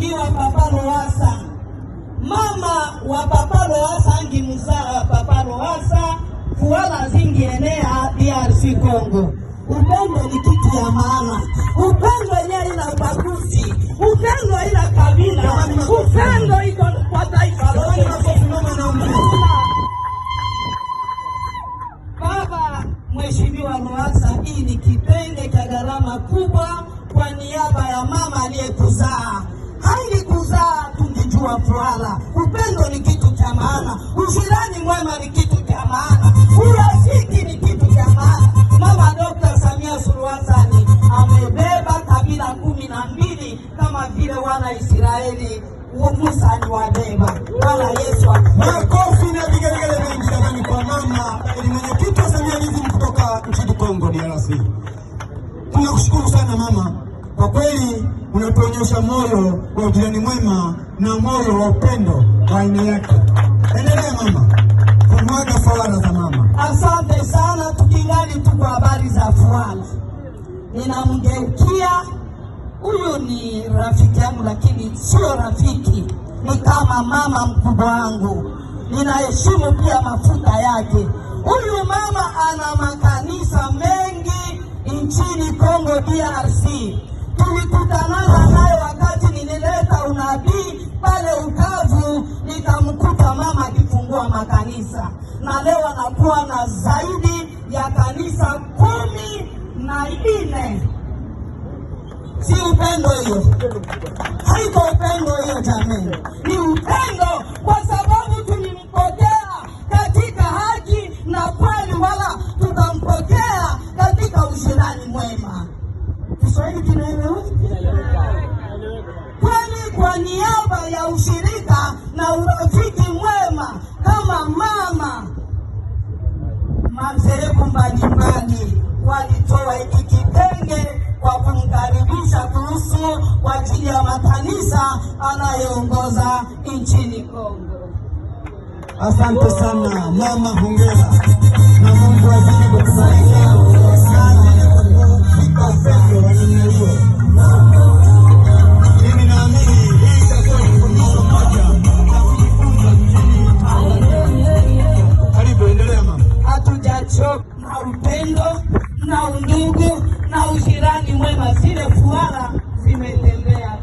Mheshimiwa Papa Lowassa, mama wa Papa Lowassa angimzaa Papa Lowassa fuala zingienea DRC Congo. Upendo ni kitu ya maana. Upendo yenyewe ina ubaguzi, upendo ina kabila, upendo iko kwa taifa Jamani, lote. makofi mama, naomba. Baba Mheshimiwa Lowassa, hii ni kitenge cha gharama kubwa kwa niaba ya mama aliyekuzaa. Hangekuzaa tungejua fuala. Upendo ni kitu cha maana, ujirani mwema ni kitu cha maana, urafiki ni kitu cha maana. Mama Dr. Samia Suluhu Hassan amebeba kabila 12 kama vile wana Israeli Musa aliwabeba, wala Yesu Makofi na vigelegele vingi jamani kwa mama ni mwenyekiti wa Samianism kutoka nchini Kongo DRC. Tunakushukuru sana mama, kwa kweli unatuonyesha moyo wa ujirani mwema na moyo wa upendo wa aina yake. Endelea mama kumwaga fawara za mama. Asante sana. Tukingali tu kwa habari za fuala, ninamgeukia huyu ni rafiki yangu, lakini sio rafiki, ni kama mama mkubwa wangu. Ninaheshimu pia mafuta yake. Huyu mama ana makanisa mengi nchini Kongo DRC. Tulikutanana naye wakati nilileta unabii pale Ukavu, nikamkuta mama akifungua makanisa, na leo anakuwa na zaidi ya kanisa 14. Si upendo hiyo? Haiko upendo hiyo jamani, ni upendo kwa sababu tulimpokea katika haki na kweli, wala tukampokea katika ujirani mwema. Kiswahili kinaeleweka kweli? Kwa niaba ya ushirika na urafiki mwema, kama mama madhehebu mbalimbali walitoa hiki kitenge kwa kumkaribisha kuhusu kwa ajili ya makanisa anayeongoza nchini Kongo. Asante sana mama, hongera na Mungu azidi kukubariki na azidi kukufika upendo wa namna hiyo. Mimi naamini hii itakuwa ni fundisho moja la kujifunza nchini. Karibu, endelea mama. Hatujachoka na upendo na undugu na ujirani mwema, zile fuara zimetembea.